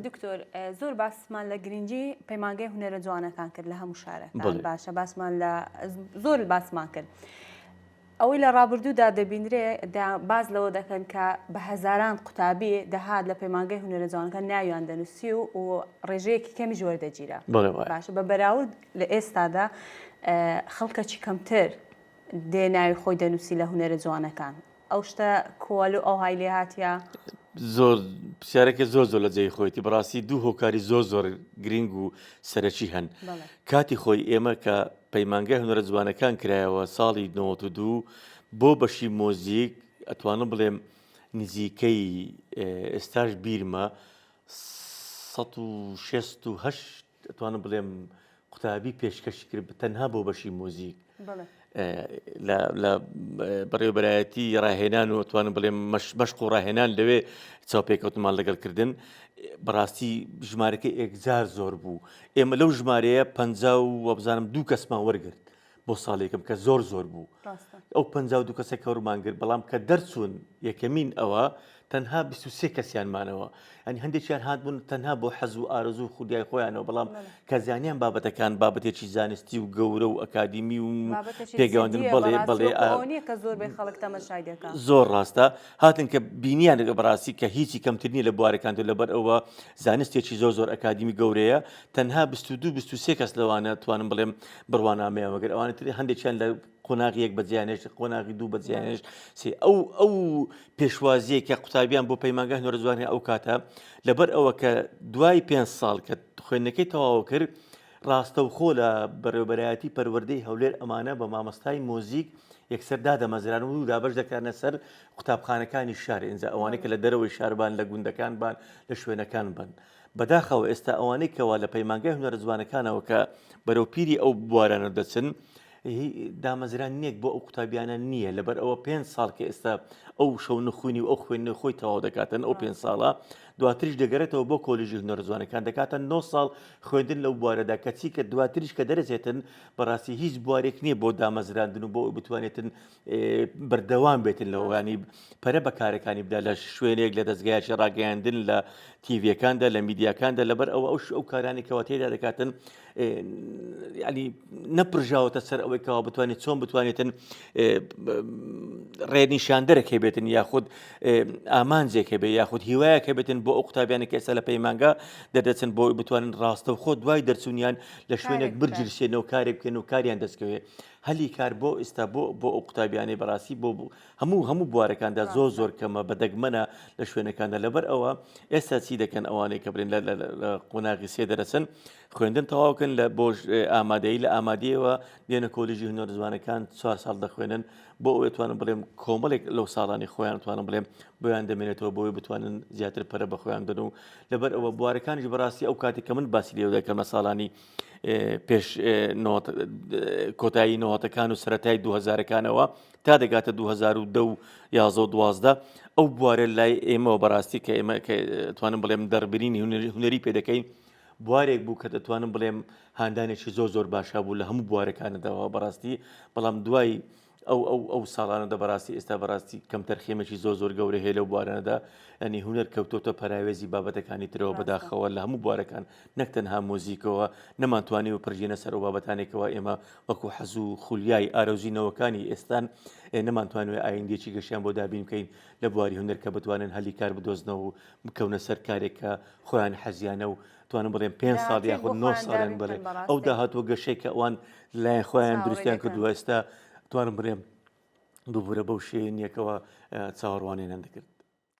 دکتۆر زۆر باسمان لە گرنگی پەیمانگەی هونەرە جوانەکان کرد لە هەموو شارەکان باشە باسمان لە زۆر باسمان کرد. ئەوەی لە ڕابردوودا دەبینرێ باز لەوە دەکەن کە بە هەزاران قوتابی دەهات لە پەیمانگەی هونەرە جوانەکان ناویان دەنووسی و و ڕێژەیەکی کەمیش وەردەگیرا باشە بە بەراورد لە ئێستادا خەڵکەکی کەمتر دێ ناوی خۆی دەنووسی لە هونەرە جوانەکان ئەو شتە کۆوەلو ئەوهای لێ هاتیە؟ زۆر پرسیارەکە زۆر زۆر لە جێی خۆیەتی بەڕاستی دوو هۆکاری زۆر زۆر گرنگ و سەرەکی هەن کاتی خۆی ئێمە کە پەیمانگای هونەرە جوانەکان کرایەوە ساڵی 92 بۆ بەشی مۆزیک ئەتوانم بڵێم نزیکەی ئێستاش بیرمە 16 ئەتوانم بڵێم قوتابی پێشکەشی کرد تەنها بۆ بەشی مۆزیک لە بەڕێوبەرایەتی ڕاهێنان و ئەتوانم بڵێم مەشق و ڕاهێنان لەوێ چاوپێکەوتمان لەگەڵ کردن بەڕاستی ژمارەکە ئێکجار زۆر بوو ئێمە لەو ژمارەیە پ و وەبزانم دوو کەسمان وەرگرت بۆ ساڵێکم کە زۆر زۆر بوو ئەو 52 کەسە کەورمان گرت بەڵام کە دەرچوون یەکەمین ئەوە تەنها 23 کەسیان مانەوە ئەنی هەندێکیان هاتبوون تەنها بۆ حەز و ئارەزوو و خولیای خۆیانەوە بەڵام کە زانیان بابەتەکان بابەتێکی زانستی و گەورە و ئەکادیمی و پێگەواندن بەڵێ بەڵێ نییە کە زۆربەی خەڵک تەمەشای دەکا زۆر ڕاستە هاتن کە بینیان لەگە بەڕاستی کە هیچی کەمتر نییە لە بوارەکان و لەبەر ئەوە زانستێکی زۆر زۆر ئەکادیمی گەورەیە تەنها 22 23 کەس لەوانە توانم بڵێم بڕوانامەیان وەگەر ئەوانە تر هەندێکیان لە قۆناغی یەک بەجیانێشت قۆناغی دوو بەجیانێشت سێ ئەو ئەو پێشوازیە کە قوتابیان بۆ پەیمانگای هونەرە جوانەکان ئەو کاتە لەبەر ئەوە کە دوای پێ ساڵ کە خوێندنەکەی تەواو کرد ڕاستەوخۆ لە بەڕێوبەرایەتی پەروەردەی هەولێر ئەمانە بە مامۆستای مۆزیک یەکسەر دادەمەزران و دابەش دەکرانە سەر قوتابخانەکانی شار ئینجا ئەوانەی کە لە دەرەوەی شاربان لە گوندەکان بان لە شوێنەکان بن بەداخەوە ئێستا ئەوانەی کەوا لە پەیمانگای هونەرە جوانەکانەوە کە بەرەو پیری ئەو بوارانە دەچن دامەزراندنێک بۆ ئەو قوتابیانە نییە لەبەر ئەوە پێ ساڵ کە ئێستا ئەو شەونخونی و ئەو خوێندنەوەی خۆی تەواو دەکاتن ئەو پێ ساڵە دواتریش دەگەرێتەوە بۆ کۆلیژی هونەرە جوانەکان دەکاتە 9 ساڵ خوێندن لەو بوارەدا کەچی کە دواتریش کە دەرەچێتن بەڕاستی هیچ بوارێک نییە بۆ دامەزراندن و بۆ ئەوەی بتوانێتن بەردەوام بێتن لەوەگانی پەرە بە کارەکانی بدا لە شوێنێک لە دەستگایکی ڕاگەیاندن لە تیڤەکاندا لە میدیاکاندا لەبەر ئەوە ئەو ئەو کارانی کەوا تێدا دەکاتن ینی نەپرژاوەتە سەر ئەوەی کەوا بتوانێت چۆن بتوانێتن ڕێنیشاندەرێک هەبێتن یاخود ئامانجێک هەبێ یاخود هیوایەک هەبێتن بۆ ئەو قوتابیانە کە ئێستا لە پەیمانگا دەردەچن بۆ بتوانن ڕاستەوخۆ دوای دەرچوونیان لە شوێنێک برگیرسێنەوە کارێک بکەن و کاریان دەستکەوێت هەلی کار بۆ ئیستا بۆ بۆ ئەو قوتابیانەی بەڕاستی بۆ هەموو هەموو بوارەکاندا زۆر زۆر کەمە بە دەگمەنە لە شوێنەکاندا لەبەر ئەوە ئێستا چی دەکەن ئەوانەی کە بڵێن لە قۆناغی سێ دەرەچن خوێندن تەواوکەن لە بۆ ئامادەی لە ئامادەیەوە دێنە کۆلیژی هونەر زمانەکان چوار ساڵ دەخوێنن بۆ ئەوەی توانم بڵێم کۆمەڵێک لەو ساڵانی خۆیان توانم بڵێم بۆیان دەمێنێتەوە بۆی بتوانن زیاتر پەرە بە خۆیان بدەن و لەبەر ئەوە بوارەکانیش بەڕاستی ئەو کاتێک کە من باسی لێو دەکەم لە ساڵانی پێش کۆتایی نەوەتەکان و سەتای دوهزارەکانەوە تا دەگاتە 2010 و 11 و 12 ئەو بوارە لای ئێمەوە بەڕاستی کە ئێمە توانم بڵێم دەربرینی هونەری پێ دەکەین بوارێک بوو کە دەتوانم بڵێم هاندانێکی زۆر زۆر باشە بوو لە هەموو بوارەکانەداوە بەڕاستی بەڵام دوای ئەو ئەو ئەو ساڵانەدا بەڕاستی ئێستا بەڕاستی کەمتەرخێمێکی زۆر زۆر گەورە هەیە لەو بوارانەدا ینی هونەر کەوتۆتە پەراوێزی بابەتەکانی ترەوە بەداخەوە لە هەموو بوارەکان نەک تەنها مۆزیکەوە نەمانتوانی و پرژێنە سەر ئەو بابەتانێکەوە ئێمە وەکو حەز و خولیای ئارەزوی نەوەکانی ئێستان نەمانتوانیوە ئایندێکی گەشیان بۆ دابین بکەین لە بواری هونەر کە بتوانن هەلی کار بدۆزنەوە و بکەونە سەر کارێک کە خۆیان حەزیانە و توانم بڵێم پێ ساڵ یاخود نۆ ساڵیان بڵێ ئەو داهاتوە گەشەی کە ئەوان لایەن خۆیان دروستیان کردووە ئێستا توانم بڵێم ببوورە بەو شێنیەکەوە چاوەڕوانیان دەکرد.